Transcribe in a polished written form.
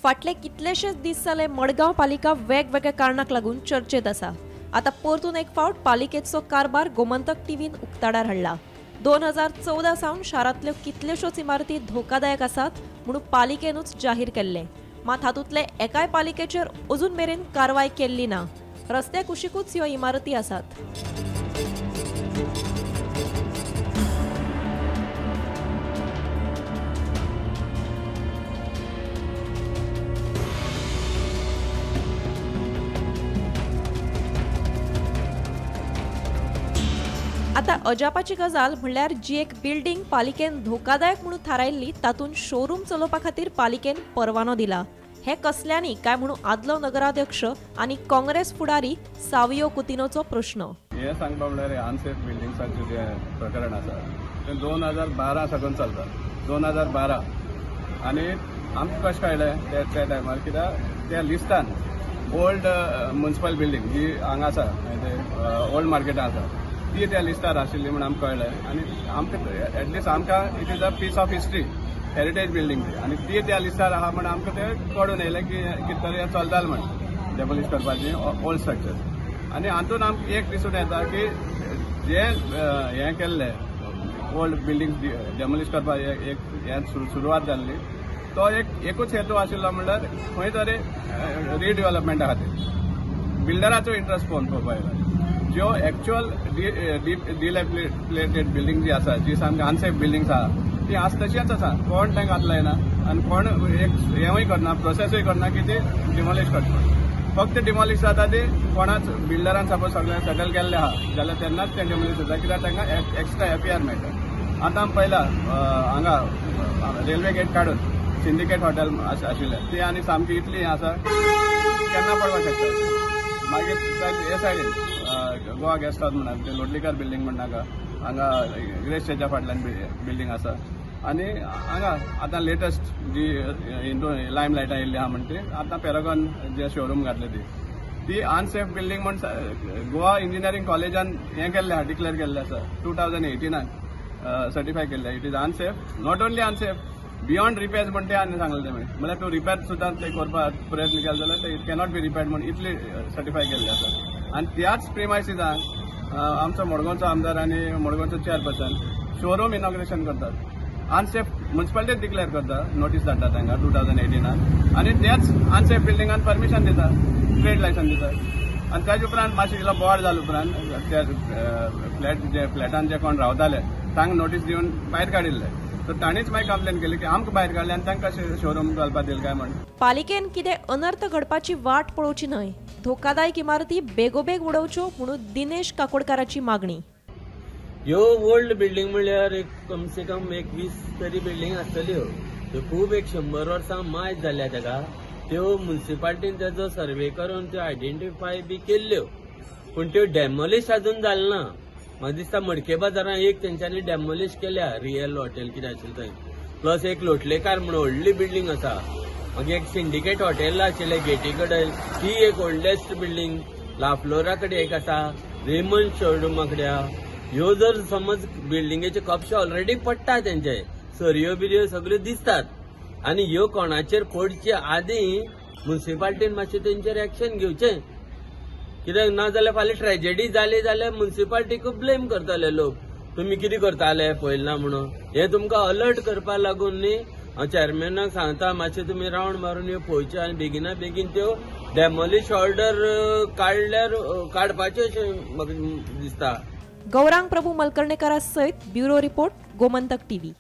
फाटले कितलेशेच दीस जाले मडगांव पालिका वेगवेगळ्या कारणाक लागून चर्चेत आसा। आतां परतून एक फावट पालिकेचो कारभार गोमंतक टीव्हीन उक्ताडार हाडला। 2014 सावन शारांतल्यो कितल्योश्योच इमारती धोकादायक आसात म्हणून पालिकेनूच जाहीर केल्लें, मात हातूंतले एकाय पालिकेचेर अजून मेरेन कारवाय केल्ली ना। रस्त्या कुशीकूच ह्यो इमारती आसात। आतां अजापाची गजाल म्हणल्यार जी एक बिल्डिंग पालिकेन धोकादायक म्हणून थारायल्ली तातूंत शोरूम चलोवपा खातीर पालिकेन परवानो दिला। हे कसल्यांनी काय म्हणून आदलो नगराध्यक्ष आनी काँग्रेस फुडारी सावियो कुतिनोचो प्रश्न। हे सांगपा म्हणल्यार अनसेफ बिल्डिंग्साचें जें प्रकरण आसा तें 2012 साकून चलता, 2012। आनी आमकां कशें कळ्ळें त्या टायमार, कित्याक त्या लिस्टान ओल्ड म्युनिसिपल बिल्डींग जी हांगा आसा, ओल्ड मार्केटान आसा, ती त्या लिस्टार आशिल्ली म्हूण आमकां कळ्ळें। आनी आमकां एटलिस्ट आमकां it is a piece of history, heritage building ती, आनी ती त्या लिस्टार आहा म्हण आमकां तें कळून येयलें की कितें तरी चलतालें म्हण डेमोलिश करपाची ओल्ड स्ट्रक्चर। आनी हातून आमकां एक दिसून येता की जे हें केल्लें ओल्ड बिल्डींग डेमोलिश करपाक एक हें सुरवात जाल्ली, तो एकूच हेतू आशिल्लो म्हणल्यार खंय तरी रिडेवलपमेंटा खातीर बिल्डराचो इंट्रस्ट पळोवन पळोवपाक येता। ज्यो एक्च्युअल डिलॅपिलेटेड बिल्डींग जी आसा, जी सामकी अनसेफ बिल्डिंग्स आहा, ती आज तशीच आसा, कोण तांकां हात लायना आनी कोण एक हेंवूय करना, प्रोसेसूय करना की ती डिमॉलिश करता। फक्त डिमॉलिश जाता ती कोणाच बिल्डरान सपोज सगळें सेटल केल्लें आहा जाल्यार तेन्नाच तें डिमॉलिश जाता, कित्याक तांकां एक्स्ट्रा एफआर मेळटा। आतां आमी पळयला हांगा रेल्वे गेट काडून सिंडिकेट हॉटेल आशिल्लें ती आनी सामकी इतली हें आसा केन्ना पडपाक शकता। मागीर हे सायडीन गोवा गेस्ट हावस म्हणा, ते लोटलीकर बिल्डींग म्हणनाका, हांगा ग्रेस स्टेजा फाटल्यान बिल्डींग आसा। आनी हांगा आतां लेटस्ट जी हिंदू लायम लायटां येयल्ली आहा म्हणटी आतां पॅरागॉन जे शोरूम घातले ती अनसेफ बिल्डींग म्हण गोवा इंजिनियरींग कॉलेजान हें केल्लें आहा, डिक्लेअर केल्लें आसा 2018 सर्टिफाय केल्लें। It is unsafe, not only unsafe, beyond repairs म्हण ते आनी सांगलें तेमी, म्हणल्यार तूं रिपेर सुद्दां ते करपाक प्रयत्न केलो जाल्यार ते it cannot be repaired म्हण इतली सर्टिफाय केल्लें आसा। आनी त्याच प्रिमायसिसान आमचो मडगांवचो आमदार आनी मडगांवचो चेअरपर्सन शोरूम इनॉग्रेशन करतात, अनसेफ म्युनिसिपालिटी डिक्लेअर करता, नोटीस धाडटा तांकां 2018 आनी त्याच अनसेफ बिल्डिंगान परमिशन दिता, ट्रेड लायसन्स दिता। आनी ताजे उपरांत मातशें इल्लो बोवाळ जाले उपरांत त्या फ्लॅट जे फ्लॅटान जे कोण रावताले तांकां नोटीस दिवन भायर काडिल्ले, तर ताणीच मागीर कंप्लेन केली की आमकां भायर काडले आनी तांकां कशें शोरूम घालपाक दिलें काय म्हण। पालिकेन कितें अनर्थ घडपाची वाट पळोवची न्हय, धोकादायक इमारती बेगोबेग उडोवच्यो म्हणून दिनेश काकोडकाराची मागणी। ह्यो ओल्ड बिल्डींग म्हणल्यार एक कमसे कम एक 20 तरी बिल्डींग आसतल्यो, त्यो खूब एक 100 वर्सां मायज जाल्या ताका, त्यो म्युनिसिपालिटीन ताजो सर्वे करून त्यो आयडेंटिफाय बी केल्ल्यो, पूण त्यो डेमोलिश अजून जालें ना। म्हाका दिसता मडके बाजारान एक तेंच्यांनी डेमोलिश केल्या, रियल हॉटेल कितें आशिल्लें थंय, प्लस एक लोटलेकार म्हणून व्हडली बिल्डींग आसा, मागीर एक सिंडिकेट हॉटेल आशिल्लें गेटी कडेन, ती एक ओल्डेस्ट बिल्डींग, लाफ्लोरा कडेन एक आसा, रेमंड शोरुमा कडेन। ह्यो जर समज बिल्डिंगेचे कपशे ऑलरेडी पडटा, तेंचे सरयो बिरयो सगळ्यो दिसतात, आनी ह्यो कोणाचेर पडचे आदीं म्युनिसिपालिटीन मातशें तेंचेर एक्शन घेवचें, कित्याक ना जाल्यार फाल्यां ट्रेजेडी जाली जाल्यार म्युनिसिपालिटीक ब्लेम करतले लोक, तुमी कितें करताले पळयला म्हणून। हें तुमकां अलर्ट करपाक लागून न्ही हांव चेअरमॅनाक सांगता, मातशें तुमी रावंड मारून ह्यो पळोवच्यो आनी बेगिना बेगीन त्यो डेमोलिश ऑर्डर काडल्यार काडपाच्यो अशें म्हाका दिसता। गौरांग प्रभू मलकर्णेकरा सयत ब्युरो रिपोर्ट, गोमंतक टीव्ही।